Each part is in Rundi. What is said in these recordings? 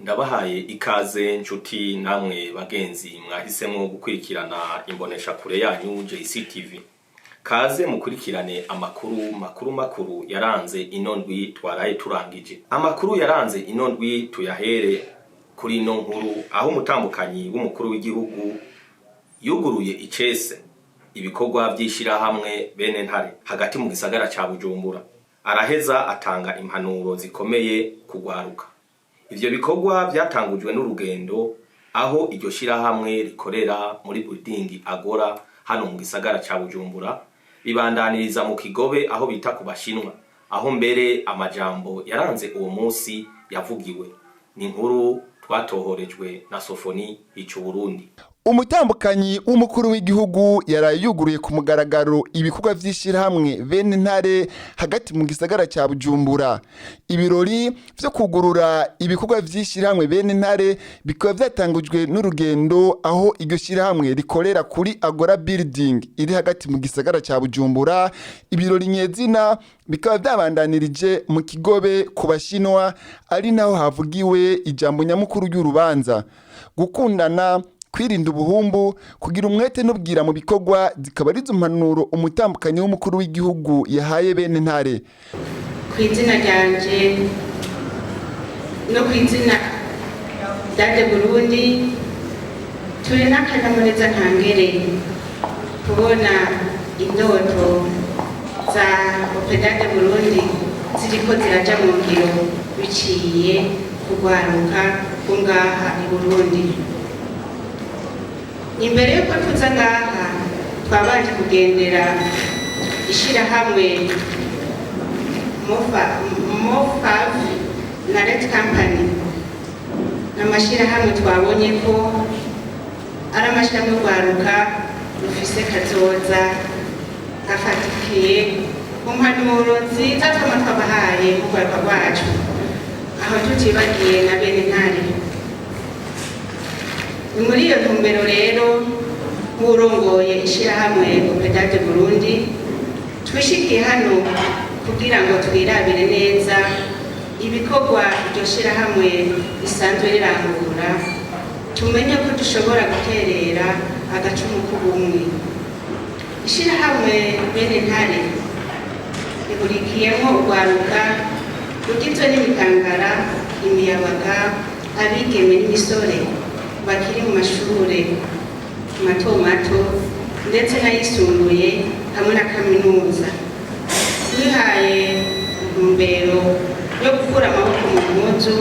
Ndabahaye ikaze nshuti namwe bagenzi mwahisemwo gukurikirana imboneshakure yanyu JCTV. Kaze mukurikirane amakuru makuru makuru yaranze ino ndwi twaraye turangije. Amakuru yaranze ino ndwi tuyahere kuri ino nkuru aho umutambukanyi w'umukuru w'igihugu yuguruye icese ibikorwa vy'ishirahamwe Bene Ntare hagati mu gisagara ca Bujumbura. Araheza atanga impanuro zikomeye kugwaruka. Ivyo bikorwa vyatangujwe n'urugendo aho iryo shirahamwe rikorera muri building Agora hano mu gisagara ca Bujumbura, bibandaniriza mu Kigobe aho bita ku Bashinwa, aho mbere amajambo yaranze uwo musi yavugiwe. Ni inkuru twatohorejwe na Sofoni Hicuburundi. Umutambukanyi w'umukuru w'igihugu yaraye yuguruye ku mugaragaro ibikorwa vy'ishirahamwe Bene Ntare hagati mu gisagara ca Bujumbura. Ibirori vyo kugurura ibikorwa vy'ishirahamwe Bene Ntare bikaba vyatangujwe n'urugendo aho iryo shirahamwe rikorera kuri Agora Building iri hagati mu gisagara ca Bujumbura. Ibirori nyezina bikaba vyabandanirije mu Kigobe ku Bashinwa, ari naho havugiwe ijambo nyamukuru ry'urubanza: gukundana, kwirinda ubuhumbu, kugira umwete n'ubwira mu bikorwa, zikaba arizo mpanuro umutambukanyi w'umukuru w'igihugu yahaye Bene Ntare. Ku izina ryanje no ku izina ryade Burundi, turi n'akanyamuneza ntangere kubona indoto za Opedade Burundi ziriko ziraja mu ngiro biciye kugwaruka ngaha i Burundi. Imbere yuko tuza ngaha, twabanje kugendera ishirahamwe Mofav na Red Company, n'amashirahamwe twabonye ko ari amashirahamwe rwaruka rufise kazoza gafatikiye ku mpanuro nziza twama twabahaye mu rwaruka rwacu, aho tutibagiye na Bene Ntare. Ni muri iyo ntumbero rero, nk'urongoye ishirahamwe Opedade Burundi, twishikiye hano kugira ngo twirabire neza ibikorwa iryo shirahamwe risanzwe rirangura, tumenye ko dushobora guterera agacumu k'ubumwe. Ishirahamwe Bene Ntare rihurikiyemo urwaruka rugizwe n'imikangara, imiyabaga, abigeme n'imisore bakiri mu mashure mato mato ndetse n'ayisumbuye hamwe na kaminuza. Twihaye intumbero yo gukura amaboko mu mpuzu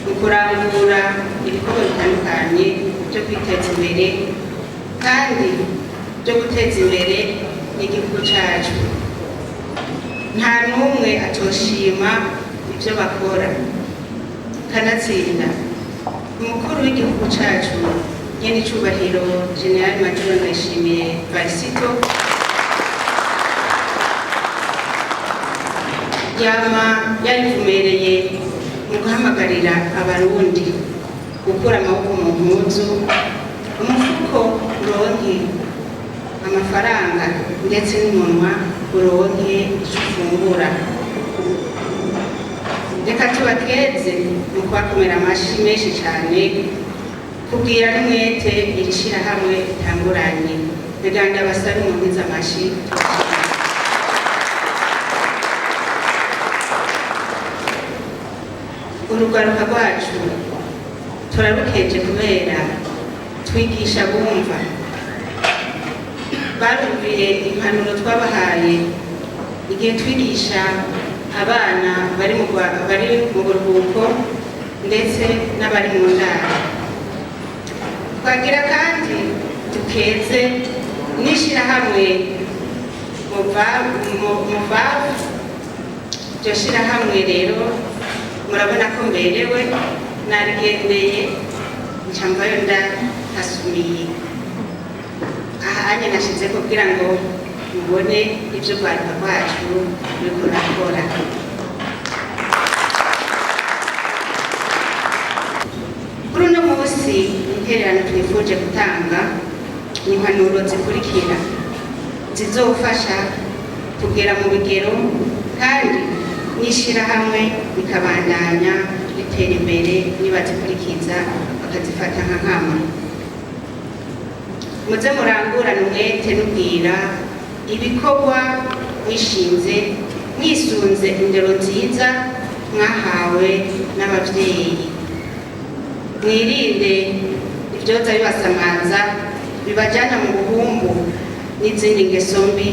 mu kurangura ibikorwa bitandukanye byo kwiteza imbere kandi byo guteza imbere n'igihugu cacu. Nta n'umwe atoshima ibyo bakora. Kanatsinda umukuru w'igihugu cacu, nyene icubahiro General Major Ndayishimiye Varisito, yama yarivumereye mu guhamagarira Abarundi gukura amaboko mu mpuzu, umufuko uronke amafaranga ndetse n'umunwa uronke ico ufungura. Reka tubakeze mu kubakomera amashi menshi cyane kubwira n'umwete iri shirahamwe ritanguranye. Reka ndabasabe munkize amashi. Urugwaruka rwacu turarukeje kubera twigisha bumva, barumviye impanuro twabahaye igihe twigisha abana bari mu buruhuko ndetse n'abari mu ndaro. Twagira kandi dukeze n'ishirahamwe Muvavu. Iryo shirahamwe rero murabona ko mberewe, narigendeye nca mvayo ndahasumiye. Aha anye nashize kugira ngo mubone ibyo rwaruka rwacu ruriko rurakora. Kuri uno munsi, intererano twifuje gutanga ni impanuro zikurikira zizofasha kugera mu bigero kandi n'ishirahamwe rikabandanya. gutera imbere nibazikurikiza bakazifata nka nkama. Muze murangurane umwete n'ubwira ibikorwa mwishinze, mwisunze indero nziza mwahawe n'abavyeyi. Mwirinde ivyoza bibasamaza bibajana mu buhumbu n'izindi ngeso mbi,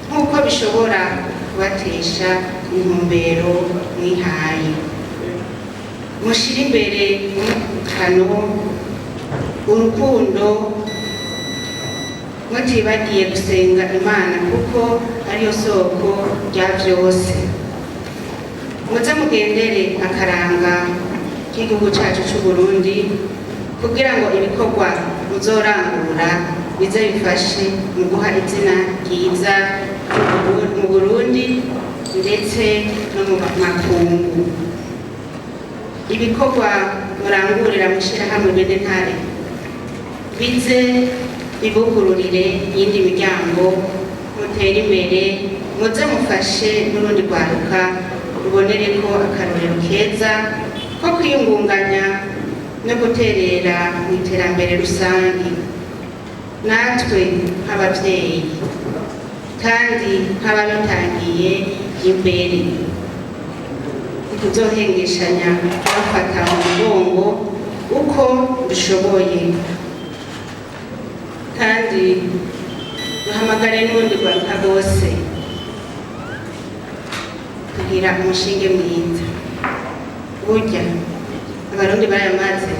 nk'uko bishobora kubatesha intumbero mwihaye. Mushire imbere umukano, urukundo, mutibagiye gusenga Imana kuko ariyo soko rya vyose. Muze mugendere akaranga k'igihugu cacu c'Uburundi kugira ngo ibikorwa muzorangura bize bifashe mu guha izina ryiza mu Burundi ndetse no mu makungu. Ibikorwa murangurira mw'ishirahamwe Bene Ntare bize bibugururire iyindi miryango, mutere imbere, muze mufashe n'urundi rwaruka rubonereko akarorero keza ko kwiyungunganya no guterera mu iterambere rusange. Natwe nk'abavyeyi kandi nk'ababitangiye imbere, ntituzohengeshanya kubafata mu mugongo uko dushoboye, kandi duhamagare n'urundi rwaruka rwose kugira umushinge mwiza. Burya Abarundi barayamaze,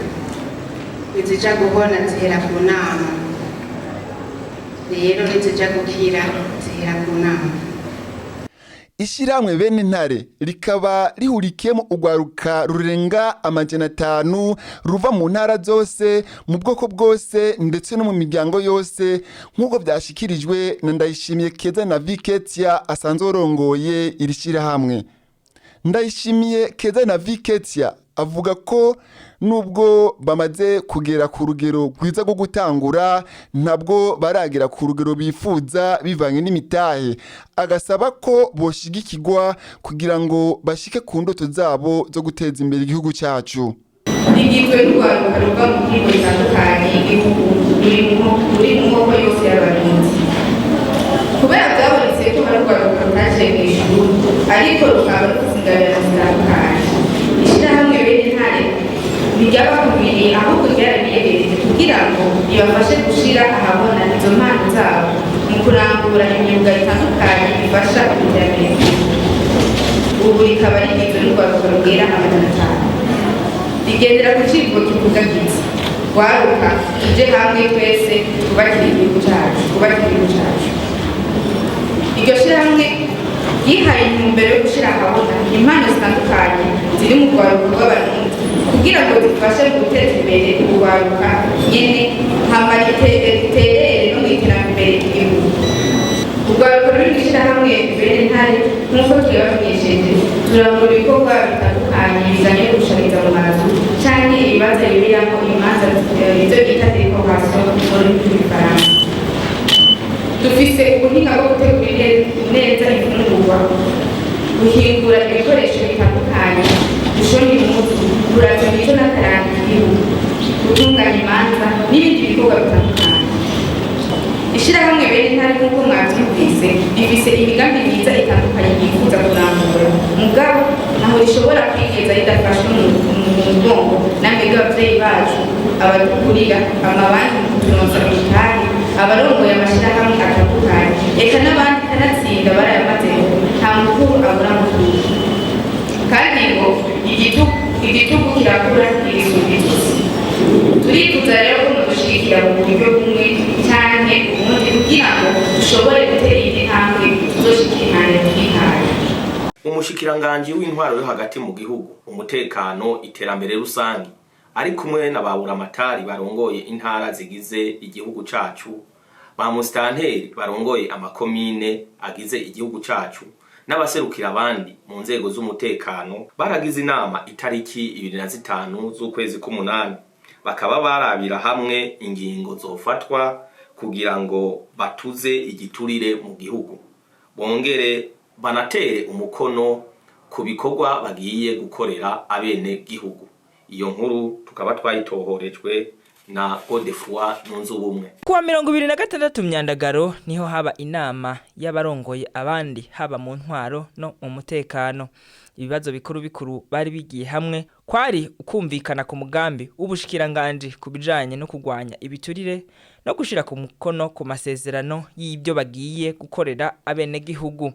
ntizija guhona zihera ku nama, rero ntizija gukira zihera ku nama. Ishyirahamwe Bene Ntare rikaba rihurikiyemo urwaruka rurenga 500 ruva mu ntara zose, mu bwoko bwose, ndetse no mu miryango yose, nk'uko byashikirijwe na Ndayishimiye Keza na Viketia asanzwe urongoye iri shyirahamwe. Ndayishimiye Keza na Viketia avuga ko nubwo bamaze kugera ku rugero rwiza rwo gutangura, ntabwo baragera ku rugero bifuza bivanye n'imitahe, agasaba ko boshigikirwa kugira ngo bashike ku ndoto zabo zo guteza imbere igihugu cyacu. Rigizwe n'urwaruka ruva mu mihingo itandukanye y'igihugu, ruri mu moko yose y'Abarundi. Kubera byabonetse ko hari urwaruka rutaciye mu ishuri ariko rukaba rufite ingabirano zitandukanye, ishyirahamwe Bene Ntare ntiryabakumiriye, ahubwo ryarabiyegereje kugira ngo ribafashe gushira ahabona izo mpano zabo mu kurangura imyuga itandukanye ifasha iterambere ry'igihugu. Ubu rikaba rigizwe n'urwaruka rugera 500, rigendera ku civugo kivuga kiti: "Rwaruka, tuje hamwe twese twubakire igihugu cacu, twubakire igihugu cacu." Iryo shirahamwe ryihaye intumbero yo gushira ahabona impano zitandukanye ziri mu rwaruka rw'Abarundi kugira ngo zifashe mu guteza imbere urwaruka nyene, hama riterere no mu iterambere ry'igihugu. Urwaruka ruri mu ishirahamwe Bene Ntare, nk'uko tubibamenyesheje, turangura ibikorwa bitandukanye bijanye no gushariza mu mazu canke ibibanza biberamo imanza, ivyo bita décoration mu rurimi rw'Igifaransa. Dufise ubuhinga bwo gutegura neza imfungurwa, guhingura ibikoresho bitandukanye, gushona impuzu, kurata imico n'akaranga igihugu, gutunganya imanza n'ibindi bikorwa bitandukanye. Ishirahamwe Bene Ntare, nk'uko mwavyumvise, rifise imigambi myiza itandukanye yifuza kurangura, mugabo ntaho rishobora kwigeza ridafashwe mu mugongo namwebwe abavyeyi bacu, abadukurira, amabanki mu kuturonsa imitahe, abarongoye amashirahamwe atandukanye, eka n'abandi. Kanatsinda barayamaze ngo nta mukuru abura mukuru, kandi ngo igitugu kirakura ntigisumba ijosi. Turifuza rero ko mudushigikira mu buryo bumwe canke ubundi kugira ngo dushobore gutera iyindi ntambwe, tuzoshikire ihangiro twihaye. Umushikiranganji w'intwaro yo hagati mu gihugu, umutekano, iterambere rusange, ari kumwe na ba buramatari barongoye intara zigize igihugu cacu, ba musitanteri barongoye amakomine agize igihugu cacu, n'abaserukira abandi mu nzego z'umutekano, baragize inama itariki 25 z'ukwezi k'umunani, bakaba barabira hamwe ingingo zofatwa kugira ngo batuze igiturire mu gihugu, bongere banatere umukono. ku bikorwa bagiye gukorera abene gihugu. Iyo nkuru tukaba twayitohorejwe na Godefroid Nunzubumwe. Kuwa 26 Myandagaro niho haba inama y'abarongoye abandi haba mu ntwaro no mu mutekano. Ibibazo bikuru bikuru bari bigiye hamwe kwari ukumvikana ku mugambi w'ubushikiranganje ku bijanye no kugwanya ibiturire no gushira ku mukono ku masezerano y'ibyo bagiye gukorera abenegihugu.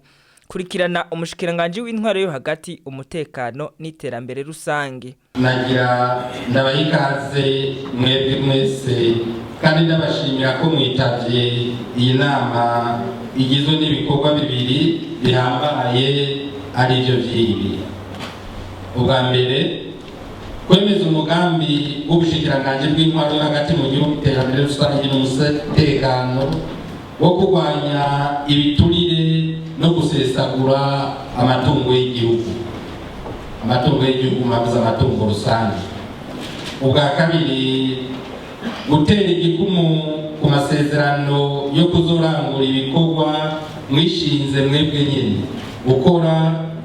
Kurikirana umushikiranganje w'intwaro yo hagati, umutekano n'iterambere rusange. Nagira ndabaha ikaze mwebwe mwese kandi ndabashimira ko mwitavye iyi nama igizwe n'ibikorwa bibiri bihambaye, arivyo vyibi: ubwa mbere, kwemeza umugambi w'ubushikiranganji bw'intwaro yo hagati mu gihugu, iterambere rusange n'umutekano wo kurwanya ibiturire no gusesagura amatungo y'igihugu. Amatungo y'igihugu mavuze amatungo rusange. Ubwa kabiri, gutera igikumu ku masezerano yo kuzorangura ibikorwa mwishinze mwebwe nyene gukora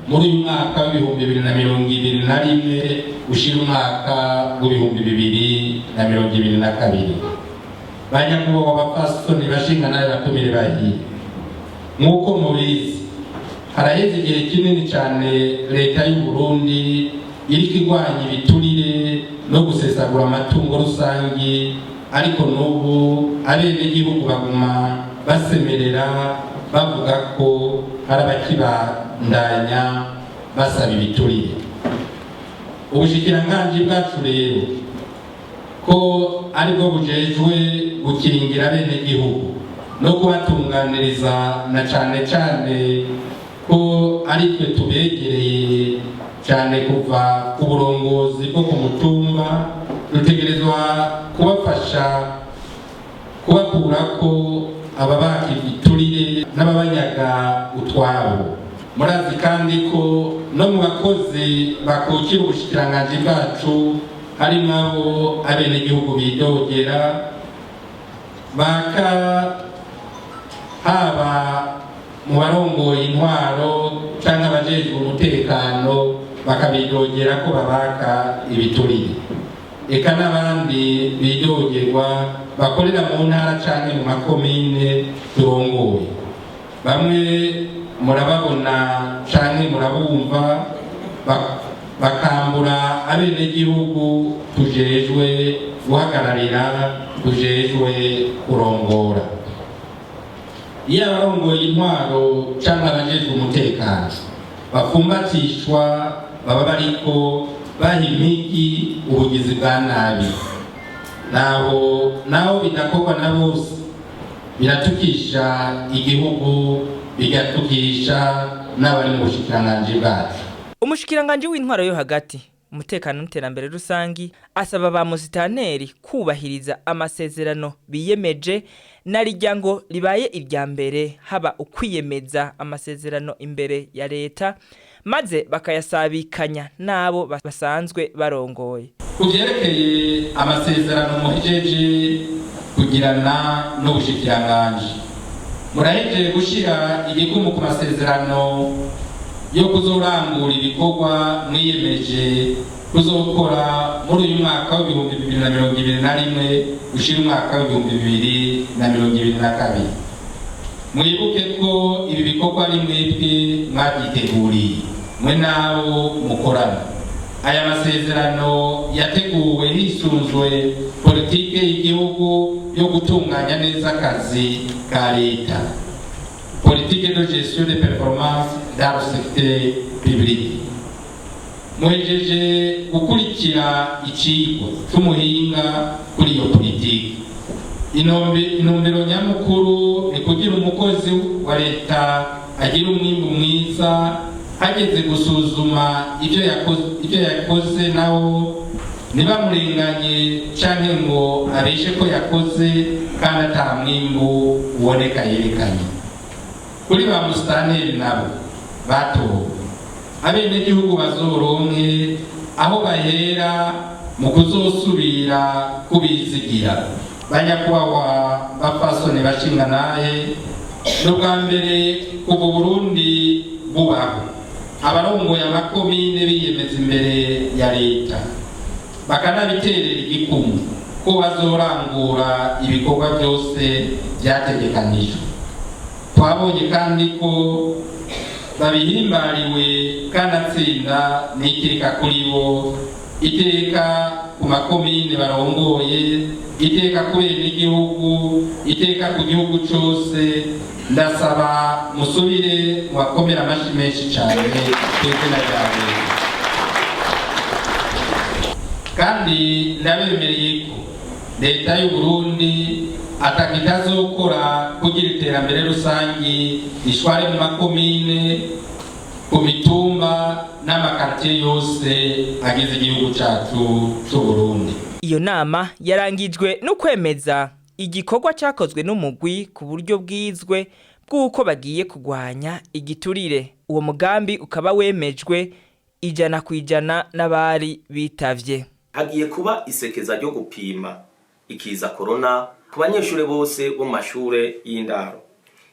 muri uyu mwaka w'2021 ushira umwaka w'2022. Banyakubahwa bapfasoni bashinga batumire bahiye, nk'uko mubizi, haraheze igihe kinini cyane leta y'u Burundi iriko igwanya ibiturire no gusesagura amatungo rusangi, ariko n'ubu abenegihugu baguma basemerera bavuga ko hari abakibandanya basaba ibiturire. Ubushikiranganji bwacu rero, ko aribwo bujejwe gukingira abenegihugu no kubatunganiriza, na cane cane ko ari twe tubegereye cyane kuva ku burongozi bwo ku mutumba, dutegerezwa kubafasha kubakurako ababaka ibiturire n'ababanyaga utwabo. Murazi kandi ko no mu bakozi bakukira ubushikiranganji bwacu harimo abo abenegihugu bidogera baka, haba mu barongoye intwaro canke abajejwe umutekano, bakabidogera ko babaka ibiturire, eka n'abandi bidogerwa bakorera mu ntara canke mu makomine turongoye. Bamwe murababona canke murabumva, bakambura abenegihugu tujejwe guhagararira, tujejwe kurongora. Iyo abarongoye intwaro canke abajejwe umutekano bafumbatishwa, baba bariko baha impigi ubugizi bwa nabi. Naho naho bidakorwa na bose, biratukisha igihugu, bigatukisha n'abari mu bushikiranganji bwacu. Umushikiranganje w'intwaro yo hagati, umutekano n'iterambere rusangi asaba ba musitaneri kubahiriza amasezerano biyemeje, narijya ngo ribaye irya mbere haba ukwiyemeza amasezerano imbere ya leta, maze bakayasabikanya n'abo basanzwe barongoye. Ku byerekeye amasezerano muhejeje kugirana n'ubushikiranganji, murahejeje gushyira igikumu ku masezerano yo kuzorangura ibikorwa mwiyemeje kuzokora muri uyu mwaka w'2021 ushira umwaka w'2022. Mwibuke ko ibi bikorwa ari mwebwe mwabyiteguriye, mwe n'abo mukorana. Aya masezerano yateguwe hisunzwe politike y'igihugu yo gutunganya neza akazi ka leta, politique de gestion de performance dans le secteur public. Muhejeje gukurikira icigwa c'umuhinga kuri iyo politike. Intumbero nyamukuru ni kugira umukozi wa leta agira umwimbu mwiza. Hageze gusuzuma ivyo yakoze, nawo ntibamurenganye canke ngo abeshe ko yakoze kandi ata mwimbu uboneka yerekanye. Kuri ba musitanteri nabo batowe, abenegihugu bazoronke aho bahera mu kuzosubira kubizigira. Banyakubahwa bapfasoni bashinga nahe, ni ubwa mbere kuva Burundi bubaho. Abarongoye amakomine biyemeza imbere ya leta, bakanabiterera igikumu ko bazorangura ibikorwa byose byategekanijwe. Twabonye kandi ko babihimbariwe, kanatsinda n'iteka kuri bo, iteka ku makomine barongoye, iteka ku benegihugu, iteka ku gihugu cose. Ndasaba musubire mubakomere amashi menshi cane kw'izina rya leta. Kandi ndabemereye ko leta y'u Burundi atakitazokora kugira iterambere rusangi rishware mu makomine, ku mitumba n'amakartier yose agize igihugu cacu c'u Burundi. Iyo nama yarangijwe no kwemeza igikorwa cyakozwe n'umugwi ku buryo bwizwe bw'uko bagiye kurwanya igiturire. Uwo mugambi ukaba wemejwe 100% n'abari bitavye. Hagiye kuba isekeza ryo gupima ikiza corona ku banyeshure bose bo mu mashure y'indaro.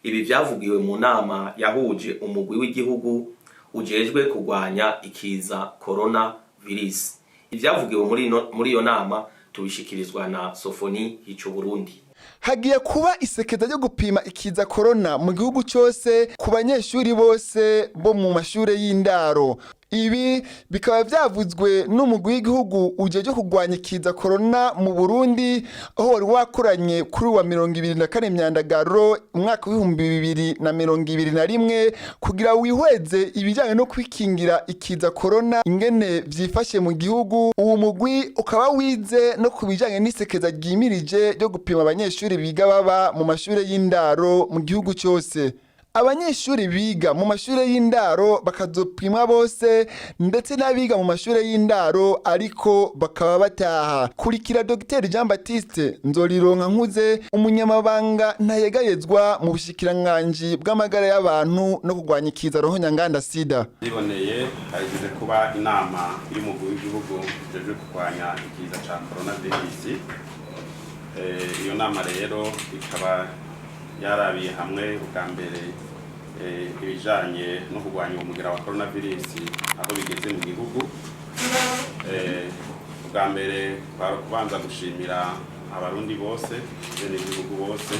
Ibi vyavugiwe mu nama yahuje umugwi w'igihugu ujejwe kurwanya ikiza corona virus. Ivyavugiwe muri iyo nama tubishikirizwa na Sofoni Hicuburundi. Hagiye kuba isekeza ryo gupima ikiza corona mu gihugu cyose ku banyeshuri bose bo mu mashure y'indaro. Ibi bikaba vyavuzwe n'umugwi w'igihugu ujejwe kurwanya ikiza corona mu Burundi, aho wari wakoranye kuri wa 24 Myandagaro umwaka w'2021 kugira wihweze ibijyanye no kwikingira ikiza corona ingene vyifashe mu gihugu. Uwo mugwi ukaba wize no ku bijyanye n'isekeza ryimirije ryo gupima abanyeshuri biga baba mu mashure y'indaro mu gihugu cyose. Abanyeshuri biga mu mashure y'indaro bakazopimwa bose, ndetse n'abiga mu mashure y'indaro ariko bakaba bataha. Kurikira Dr Jean Baptiste Nzorironka Nkuze, umunyamabanga ntayegayezwa mu bushikiranganji bw'amagara y'abantu no kurwanya ikiza rohonyanganda sida. Ziboneye hageze kuba inama y'umugwi w'igihugu ujejwe kurwanya ikiza ca coronavirus. Iyo nama rero ikaba yarabiye hamwe ubwa mbere ibijanye no kurwanya uwo mugera wa coronavirus aho bigeze mu gihugu. Ubwa mbere kwari kubanza gushimira abarundi bose, benegihugu bose,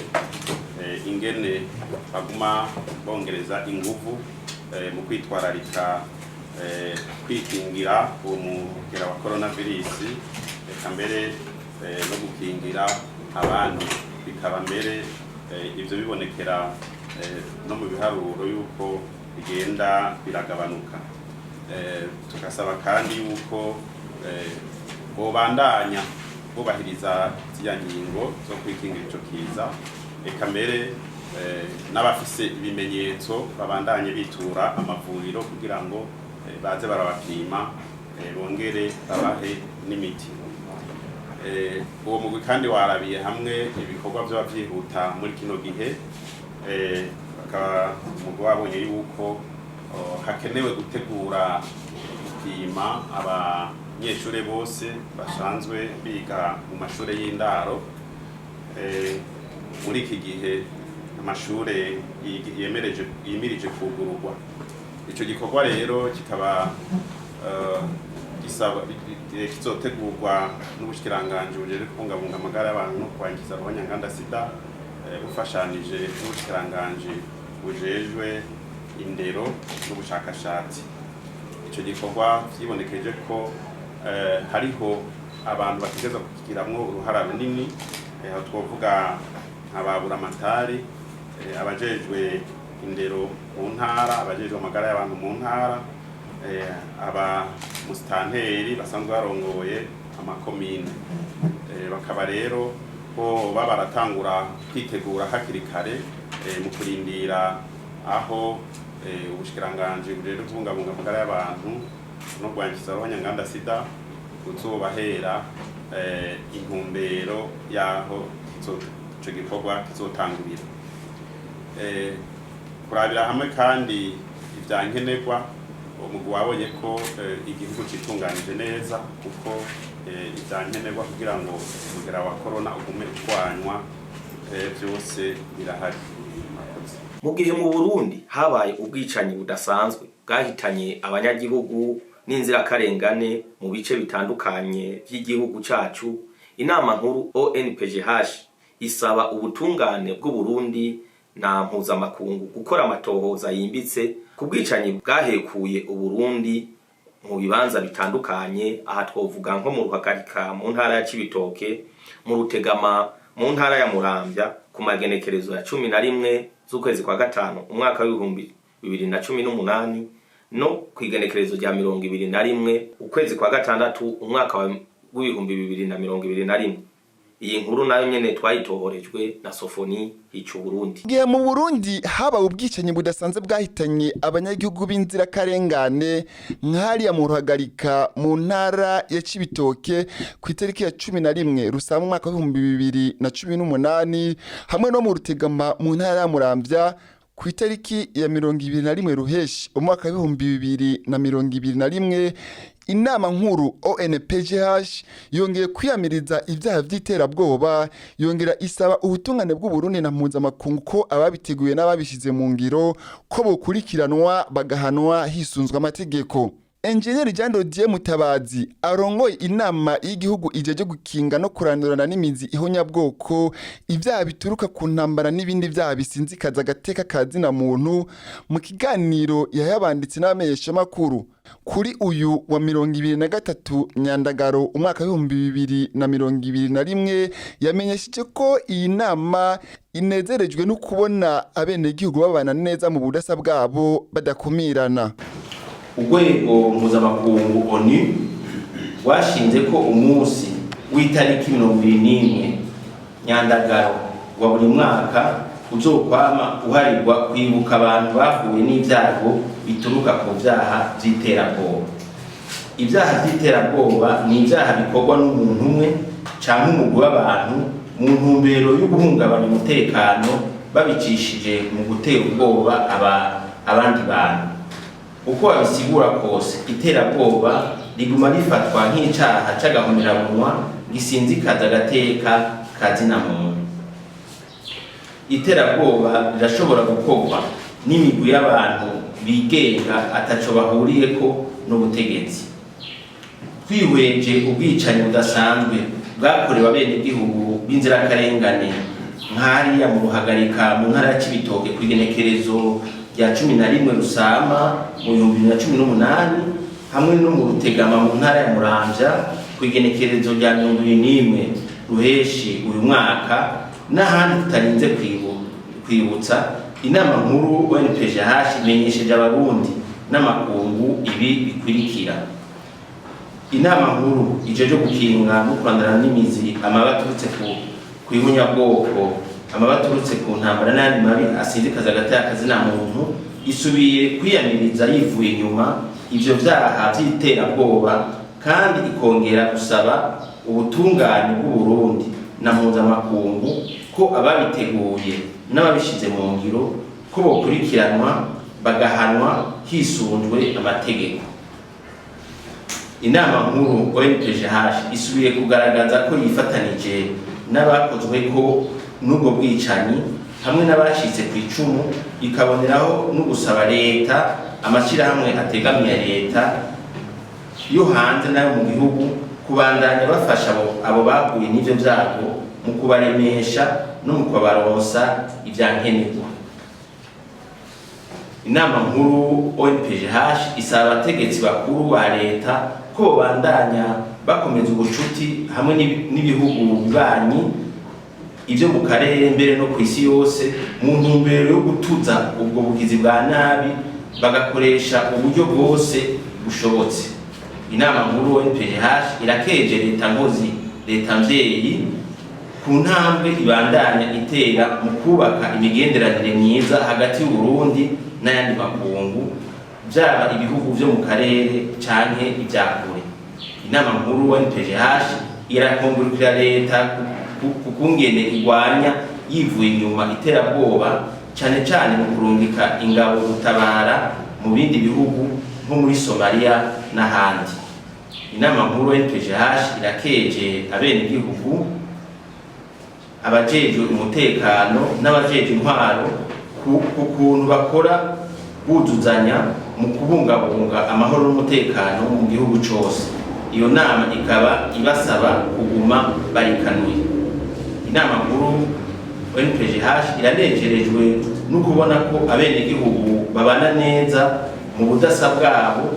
ingene baguma bongereza inguvu mu kwitwararika kwikingira uwo mugera wa coronavirus, eka mbere no gukingira abandi, bikaba mbere ivyo bibonekera no mu biharuro yuko bigenda biragabanuka. Tugasaba kandi yuko bobandanya bubahiriza ziriya ngingo zo kwikingira ico kiza, eka mbere n'abafise ibimenyetso babandanye bitura amavuriro kugira ngo baze barabapima, bongere babahe n'imiti. Uwo mugwi kandi warabiye hamwe ibikorwa vyoba vyihuta muri kino gihe. Bakaba umugwi wabonye yuko hakenewe gutegura gupima abanyeshure bose basanzwe biga mu mashure y'indaro. Muri iki gihe amashure yimirije kugururwa. Ico gikorwa rero kikaba gisaba kizotegurwa n'ubushikiranganji bujejwe kubungabunga amagara y'abantu no kurwanya ruhonyanganda sida, bufashanije n'ubushikiranganji bujejwe indero n'ubushakashatsi. Ico gikorwa vyibonekeje ko hariho abantu bategerezwa kukigiramwo uruhara runini. Aho twovuga nka buramatari, abajejwe indero mu ntara, abajejwe amagara y'abantu mu ntara, aba musitanteri basanzwe barongoye amakomine. Bakaba rero bo baratangura kwitegura hakiri kare mu kurindira aho ubushikiranganji bujejwe kubungabunga amagara y'abantu no kurwanya ruhonyanganda sida buzobahera intumbero y'aho ico gikorwa kizotangurira. Kurabira hamwe kandi ivya nkenerwa, umugwi wabonye ko igihugu citunganije neza, kuko ivya nkenerwa kugira ngo umugera wa corona ugume utwanywa, byose birahari. Mu gihe mu Burundi habaye ubwicanyi budasanzwe bwahitanye abanyagihugu n'inzirakarengane mu bice bitandukanye vy'igihugu cacu, inama nkuru ONPGH isaba ubutungane bw'Uburundi na mpuzamakungu gukora amatohoza yimbitse ku bwicanyi bwahekuye Uburundi mu bibanza bitandukanye. Aha twovuga nko mu Ruhagarika mu ntara ya Cibitoke, mu Rutegama mu ntara ya Muramvya, ku magenekerezo ya 11 z'ukwezi kwa gatanu umwaka w'2018 no kw'igenekerezo rya 21 ukwezi kwa gatandatu umwaka w'2021. Iyi nkuru nayo nyene twayitohorejwe na Sofoni Hicu Burundi. Gihe mu Burundi habaye ubwicanyi budasanzwe bwahitanye abanyagihugu b'inzirakarengane nk'hariya mu Ruhagarika mu ntara ya Cibitoke ku itariki ya 11 Rusama umwaka w'2018, hamwe no mu Rutegama mu ntara ya Muramvya ku itariki ya 21 Ruheshi umwaka w'2021, inama nkuru ONPGH yongeye kwiyamiriza ibyaha by'iterabwoba, yongera isaba ubutungane bw'Uburundi na mpuzamakungu ko ababiteguye n'ababishyize mu ngiro ko bokurikiranwa bagahanwa hisunzwe amategeko. Enjeniyeri Jean Dodier Mutabazi arongoye inama y'igihugu ijeje gukinga no kurandurana n'imizi ihonyabwoko, ibyaha bituruka ku ntambara n'ibindi byaha bisinzikaza agateka ka zina muntu, mu kiganiro yayabanditse n'abamenyeshamakuru kuri uyu wa 23 Nyandagaro umwaka w'2021, yamenyesheje ko iyi nama inezerejwe no kubona abenegihugu babana neza mu budasa bwabo badakumirana. Urwego mpuzamakungu ONU rwashinze ko umunsi w'itariki 21 Nyandagaro wa buri mwaka uzokwama uharirwa kwibuka abantu bahuye n'ibyago bituruka ku byaha by'iterabwoba. Ibyaha by'iterabwoba ni ibyaha bikorwa n'umuntu umwe cyangwa umugwi w'abantu mu ntumbero yo guhungabanya umutekano babicishije mu gutera ubwoba abandi bantu. Uko babisigura kose, iterabwoba riguma rifatwa nk'icaha c'agahomerabunwa gisinzikaza agateka ka zina muntu. Iterabwoba rirashobora gukorwa n'imigwi y'abantu bigenga ataco bahuriyeko n'ubutegetsi. Twihweje ubwicanyi budasanzwe bwakorewe abenegihugu b'inzirakarengane nk'hariya mu Ruhagarika mu ntara ya Cibitoke kw'igenekerezo rya 11 Rusama mu 2018, hamwe no mu Rutegama mu ntara ya Muramvya kw'igenekerezo rya 21 Ruheshi uyu mwaka, n'ahandi tutarinze kwibutsa, inama nkuru ONPGH imenyesheje Abarundi n'amakungu ibi bikurikira. Inama nkuru ijeje gukinga no kurandurana n'imizi amabi aturutse ku ihunyabwoko, amabi aturutse ku ntambara n'ayandi mabi asinzikaza agateka ka zina muntu, isubiye kwiyamiriza yivuye inyuma ivyo vyaha vy'iterabwoba, kandi ikongera gusaba ubutungane bw'Uburundi na mpuzamakungu ko ababiteguye n'ababishize mu ngiro ko bokurikiranwa bagahanwa hisunzwe amategeko. Inama nkuru ONPGH isubiye kugaragaza ko yifatanije n'abakozwe ko n'ubwo bwicanyi hamwe n'abacitse ku icumu, ikaboneraho no gusaba leta, amashyirahamwe ategamiye leta yo hanze n'ayo mu gihugu kubandanya bafasha abo bahuye n'ivyo vyago mu kubaremesha no mu kubaronsa ivyankenerwa. Inama nkuru ONPGH isaba abategetsi bakuru ba leta ko bobandanya bakomeza ubucuti hamwe n'ibihugu bibanyi, ibyo mu karere mbere no ku isi yose, mu ntumbero yo gutuza ubwo bugizi bwa nabi, bagakoresha uburyo bwose bushobotse. Inama nkuru ONPGH irakeje leta nkozi, leta mvyeyi, ku ntambwe ibandanya itera mu kubaka imigenderanire myiza hagati y'Uburundi n'ayandi makungu, byaba ibihugu vyo mu karere canke ibya kure. Inama nkuru ONPGH irakongurukira leta ku kungene igwanya yivuye inyuma iterabwoba, cane cane mu kurungika ingabo gutabara mu bindi bihugu nko muri Somalia n'ahandi. Inama nkuru ONPGH irakeje abenegihugu, abajejwe umutekano n'abajejwe intwaro ku kuntu bakora buzuzanya mu kubungabunga amahoro n'umutekano mu gihugu cose. Iyo nama ikaba ibasaba kuguma barikanuye. Inama nkuru ONPGH iranejerejwe no kubona ko abenegihugu babana neza mu budasa bwabo,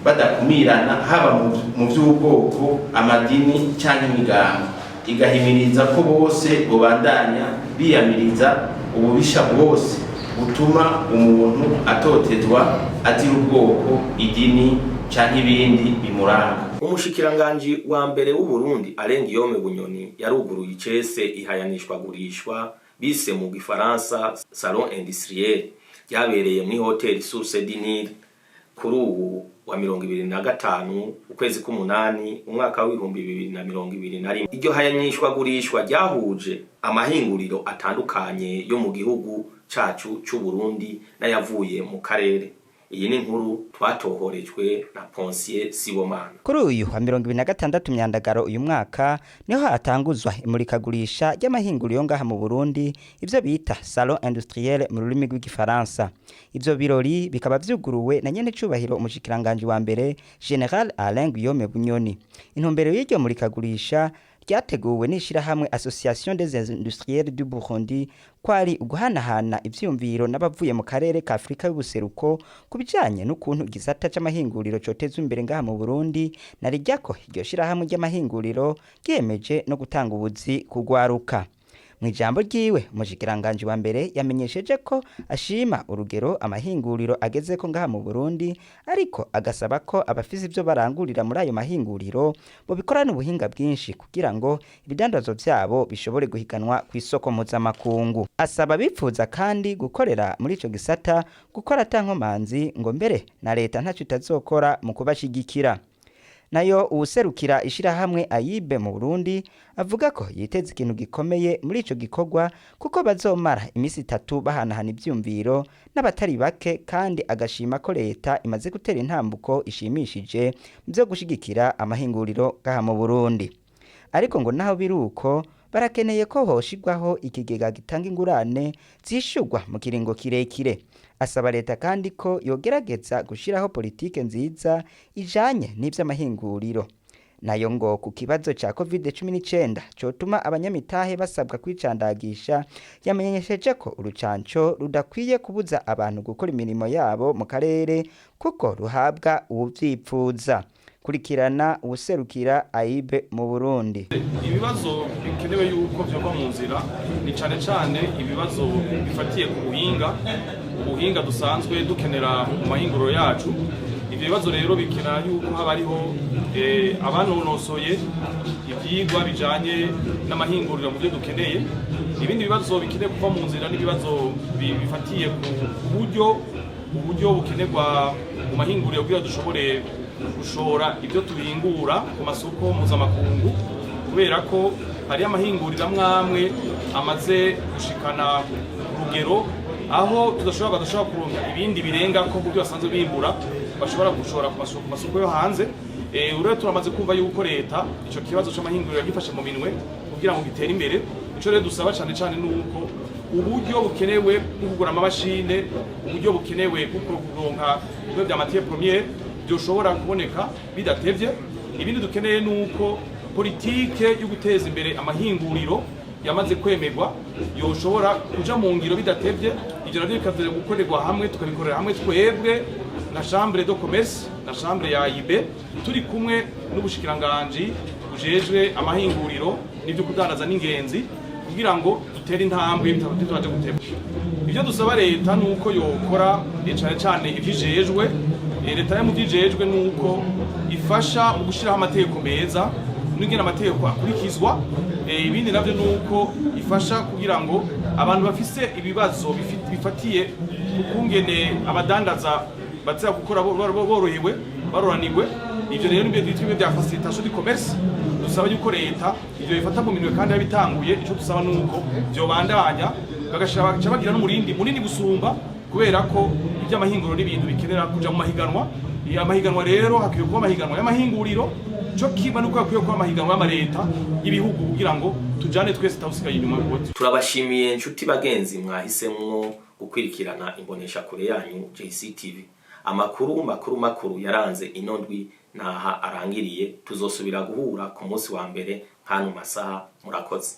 badakumirana haba mu by'ubwoko, amadini cyangwa imigambi, igahimiriza ko bose bobandanya biyamiriza ububisha bwose butuma umuntu atotezwa azira ubwoko, idini canke ibindi bimuranga. Umushikiranganji wa mbere w'Uburundi Alain Guillaume Bunyoni yaruguruye icese ihayanishwagurishwa bise mu gifaransa Salon Industriel, ryabereye muri hoteli Source du Nil kuri ubu wa 25 ukwezi k'umunani umwaka w'2021. Iryo hayanishwagurishwa ryahuje amahinguriro atandukanye yo mu gihugu cacu c'Uburundi n'ayavuye mu karere. Iyi ni inkuru twatohorejwe na Ponsier Sibomana. Kuri uyu wa 26 Myandagaro uyu mwaka niho hatanguzwa imurikagurisha ry'amahinguriro ngaha mu Burundi, ivyo bita Salon Industriel mu rurimi rw'igifaransa. Ivyo birori bikaba vyuguruwe na nyene cubahiro umushikiranganje wa mbere General Alain Guillaume Bunyoni. Intumbero y'iryo murikagurisha ryateguwe n'ishirahamwe Association des Industriels du Burundi kwari uguhanahana ivyiyumviro n'abavuye mu karere ka Afrika y'ubuseruko ku bijanye n'ukuntu igisata c'amahinguriro cotezwa imbere ngaha mu Burundi, na rijya ko iryo shirahamwe ry'amahinguriro ryiyemeje no gutanga ubuzi kugwaruka. Mu ijambo ryiwe, umushikiranganji wa mbere yamenyesheje ko ashima urugero amahinguriro agezeko ngaha mu Burundi, ariko agasaba ko abafise ivyo barangurira muri ayo mahinguriro bobikorana ubuhinga bwinshi kugira ngo ibidandazwa vyabo bishobore guhiganwa ku isoko mpuzamakungu. Asaba abifuza kandi gukorera muri ico gisata gukora ata nkomanzi, ngo mbere na leta ntaco itazokora mu kubashigikira. Nayo uwuserukira ishirahamwe AIB mu Burundi avuga ko yiteze ikintu gikomeye muri ico gikorwa, kuko bazomara imisi 3 bahanahana ivyumviro n'abatari bake, kandi agashima ko leta imaze gutera intambuko ishimishije mu vyo gushigikira amahinguriro ngaha mu Burundi. Ariko ngo naho biruko, barakeneye ko hoshirwaho ikigega gitanga ingurane zishurwa mu kiringo kirekire. Asaba leta kandi ko yogerageza gushiraho politike nziza ijanye n'ivy'amahinguriro. Nayo ngo ku kibazo ca COVID-19 cotuma abanyamitahe basabwa kwicandagisha, yamenyesheje ko urucanco rudakwiye kubuza abantu gukora imirimo yabo mu karere, kuko ruhabwa uwuvyipfuza. Kurikirana uwuserukira AIB mu Burundi. Ibibazo bikenewe yuko vyova mu nzira ni cane cane ibibazo bifatiye ku buhinga, ubuhinga dusanzwe dukenera mu mahinguriro yacu. Ivyo bibazo rero bikenera yuko haba hariho abanonosoye ivyigwa bijanye n'amahinguriro mu byo dukeneye. Ibindi bibazo bikeneye kuva mu nzira n'ibibazo bifatiye ku buryo, uburyo bukenerwa mu mahinguriro kugira dushobore gushora ibyo tuhingura ku masoko mpuzamakungu, kubera ko hari amahinguriro amwe amwe amaze gushikana urugero aho badashobora kuronka ibindi birenga ko kubyo basanzwe bimbura bashobora gushora ku masoko yo hanze. Urero turamaze kumva yuko leta ico kibazo c'amahinguriro yagifashe mu minwe kugira ngo gitere imbere. Ico rero dusaba cane cane nuko uburyo bukenewe bwo kugura amamashine, uburyo bukenewe bwo kuronka ibyo bya matière première byoshobora kuboneka bidatevye. Ibindi dukeneye nuko politike yo guteza imbere amahinguriro yamaze kwemerwa yoshobora kuja mu ngiro bidatevye. Ivyo navyo bikaza gukorerwa hamwe, tukabikorera hamwe twebwe na chambre de commerce na chambre ya AIB, turi kumwe n'ubushikiranganji bujejwe amahinguriro n'ivyo kudandaza n'ingenzi, kugira ngo dutere intambwe bitabaje guteba. Ivyo dusaba leta nuko yokora cane cane ivyijejwe. Leta yo mu vyijejwe nuko ifasha mu gushiraho amategeko meza n'ingene amategeko akurikizwa. Ibindi navyo nuko ifasha kugira ngo abantu bafise ibibazo bifatiye ku kungene abadandaza baza gukora borohewe, baroranirwe. Ivyo rero nibyo twita bya facilitation du commerce. Dusaba yuko leta ivyo bifata mu minwe kandi yabitanguye. Ico dusaba nuko vyobandanya, bagashira bagaca bagira n'umurindi munini gusumba, kubera ko ivy'amahinguriro n'ibintu bikenera kuja mu mahiganwa. Amahiganwa rero hakwiye kuba amahiganwa y'amahinguriro. Cyo kimwe nuko hakwiye kuba amahiganwa y'amareta y'ibihugu kugira ngo tujane twese tawusigaye inyuma. Turabashimiye nshuti bagenzi mwahisemwo gukwirikirana imbonesha kure yanyu JCTV. Amakuru makuru makuru yaranze ino ndwi naha arangiriye. Tuzosubira guhura ku munsi wa mbere nk'ano masaha. Murakoze.